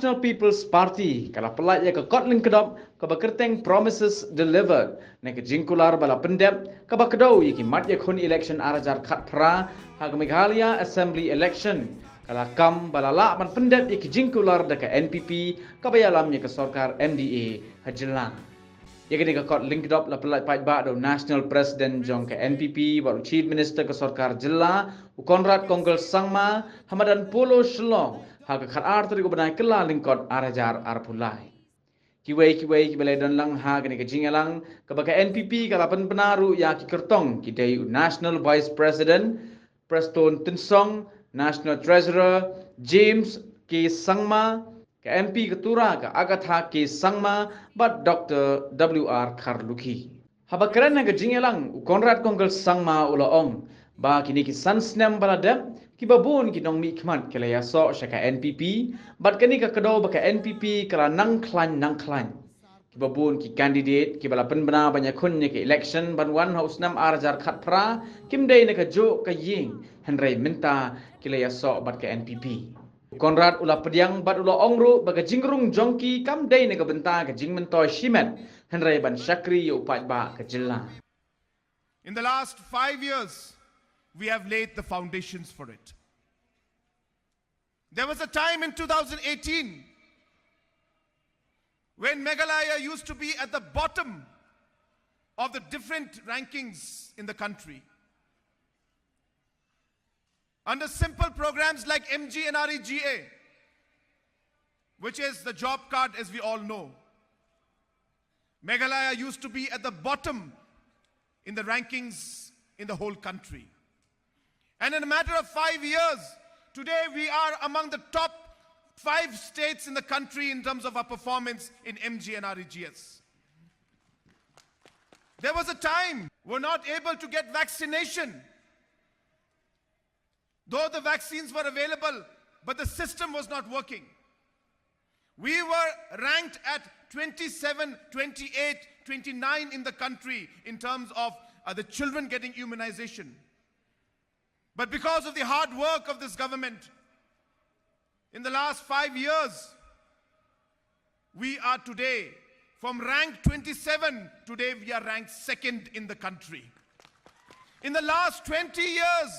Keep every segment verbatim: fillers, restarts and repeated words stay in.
National People's Party ka la pyllait ïa ka kot lyngkdop kaba kyrteng Promises Delivered, na ka jingkular ba la pyndep kaba kdew ïa ki mat ïakhun election ar hajar khatphra ha ka Meghalaya Assembly election. Ka la kam ba la lah ban pyndep ïa ki jingkular da ka N P P kaba ïalam ïa ka sorkar M D A ha jylla. Ïa kane ka kot lyngkdop la pyllait paidbah da u National President jong ka N P P bad u Chief Minister ka sorkar jylla, u Conrad Kongkal Sangma, ha madan Polo Shillong ha ka khatar tarik u bnai Kyllalyngkot ar hajar arphew lai. Kiwei kiwei kiba la ïadon lang ha kane ka jingïalang kaba ka N P P ka la pynbna ruh ïa ki kyrtong ki dei u National Vice President Prestone Tynsong, National Treasurer James K Sangma, ka M P ka Tura ka Agatha K Sangma bad Doctor W R Kharlukhi. Haba kren ha ka jingïalang, u Conrad Kongkal Sangma u la ong ba kine ki san snem ba la dep, kiba bun ki nongmihkhmat ki la ïasoh sha ka N P P bad kane ka kdew ba ka N P P ka la nang khlaiñ nang khlaiñ. Kiba bun ki candidate kiba la pynbna ban ïakhun ïa ka election ban wan ha u snem ar hajar khatphra kim dei na kajuh ka ïing, hynrei mynta ki la ïasoh bad ka N P P. U Conrad u la pdiang bad u la ong ruh ba ka jingrung jong ki kam dei na ka bynta ka jingmyntoi shimet, hynrei ban shakri ïa u paidbah ka jylla. In the last five years, we have laid the foundations for it. There was a time in two thousand eighteen when Meghalaya used to be at the bottom of the different rankings in the country. Under simple programs like M G N R E G A, which is the job card, as we all know, Meghalaya used to be at the bottom in the rankings in the whole country. And in a matter of five years, today we are among the top five states in the country in terms of our performance in M G N R E G S. There was a time we were not able to get vaccination, though the vaccines were available, but the system was not working. We were ranked at twenty-seven, twenty-eight, twenty-nine in the country in terms of, uh, the children getting immunization. But because of the hard work of this government, in the last five years, we are today, from rank twenty-seven, today we are ranked second in the country. In the last twenty years,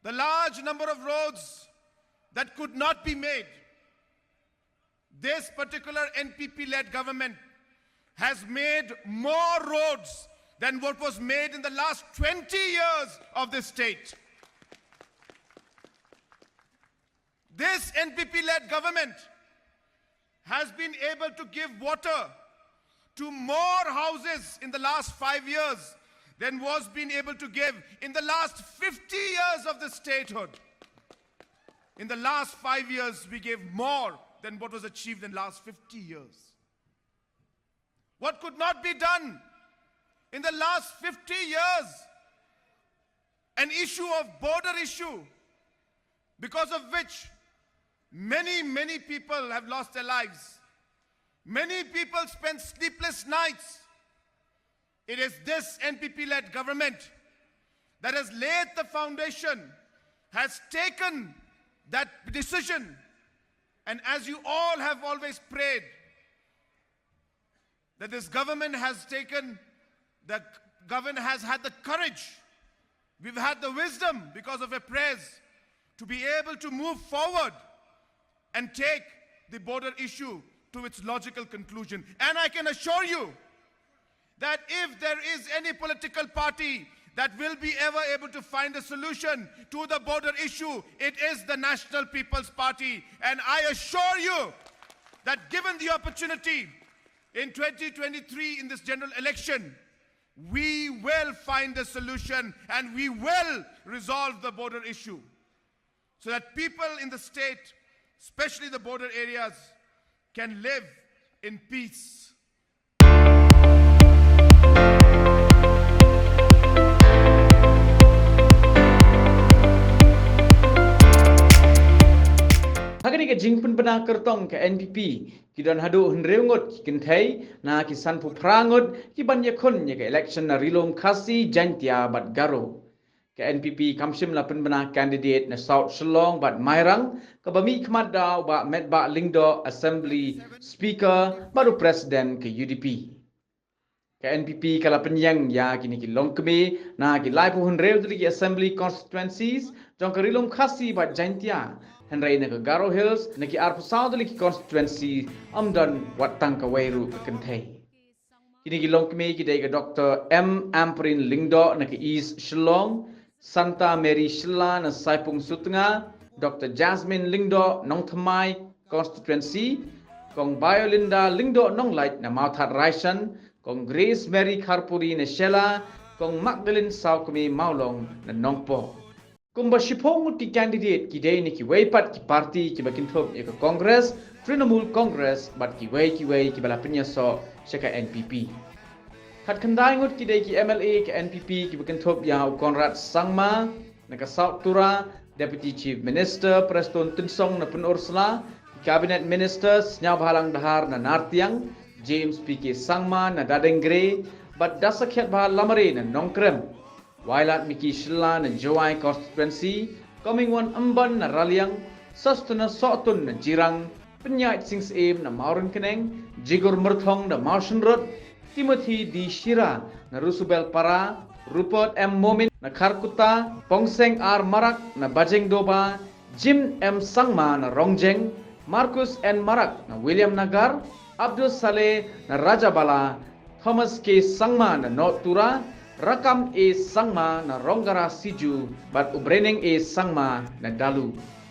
the large number of roads that could not be made, this particular N P P-led government has made more roads than what was made in the last twenty years of this state. This N P P-led government has been able to give water to more houses in the last five years than was been able to give in the last fifty years of the statehood. In the last five years, we gave more than what was achieved in last fifty years. What could not be done in the last fifty years? An issue of border issue, because of which many, many people have lost their lives. Many people spend sleepless nights. It is this N P P-led government that has laid the foundation, has taken that decision. And as you all have always prayed, that this government has taken, the government has had the courage, we've had the wisdom because of your prayers to be able to move forward and take the border issue to its logical conclusion. And I can assure you that if there is any political party that will be ever able to find a solution to the border issue, it is the National People's Party. And I assure you that given the opportunity in twenty twenty-three in this general election, we will find a solution and we will resolve the border issue so that people in the state, especially the border areas, can live in peace. Ha kane ka jingpynbna kyrtong ka N P P, ki don haduh hynriew ngut ki kynthei na ki sanphew phra ngut ki ban ïakhun ïa ka election na Ri Lum Khasi, Jaiñtia bad Garo. Ka N P P kam shym la pynbna candidate na South Shillong bad Mairang, kaba mih khmat da u Bah Metbah Lyngdoh, Assembly Speaker bad u President ka U D P. Ka N P P ka la pynïeng ïa kine ki longkmie na ki laiphew hynriew tylli ki Assembly Constituencies jong ka Ri Lum Khasi bad Jaintia, hynrei na ka Garo Hills na ki arphew saw tylli ki constituency ym don wat tang kawei ruh ka kynthei. Kine ki longkmie ki dei ka Doctor M Ampareen Lyngdoh na ka East Shillong, Santa Mary Shylla na Saipung Sutnga, Doctor Jasmine Lyngdoh Nongthymmai Constituency, Kong Violinda Lyngdoh Nonglait na Mawthadraishan, Raishan, Kong Grace Mary Kharpuri na Shella, Kong Magdalene Sawkmie Mawlong na Nongpoh. Kumba shiphew ngut ki candidate ki dei na kiwei pat ki party kiba kynthup ïa ka Congress, Trinamool Congress bad kiwei kiwei kiba la pynïasoh sha ka N P P. Khatkhyndai ngut ki dei ki M L A ka N P P kiba kynthup ïa u Conrad Sangma na ka South Tura, Deputy Chief Minister Prestone Tynsong na Pynursla, ki Cabinet Minister Sniawbhalang Dhar na Nartiang, James P K Sangma na Dadengre bad Dasakhiatbha Lamare na Nongkrem, Wailadmiki Shylla na Jowai Constituency, Comingone Ymbon na Raliang, Sosthenes Sohtun na Jirang, Pynïaid Sing Syiem na Mawryngkneng, Jigur Myrthong na Mawshynrut, Timothy D Shira na Rosubelpara, Rupert M Momin na Kharkutta, Pongseng R Marak na Bajengdoba, Jim M Sangma na Rongjeng, Marcus N Marak na Williamnagar, Abdul Saleh na Rajabala, Thomas K Sangma na North Tura, Rakam A Sangma na Rongara Siju bad u Breneng A Sangma na Dalu.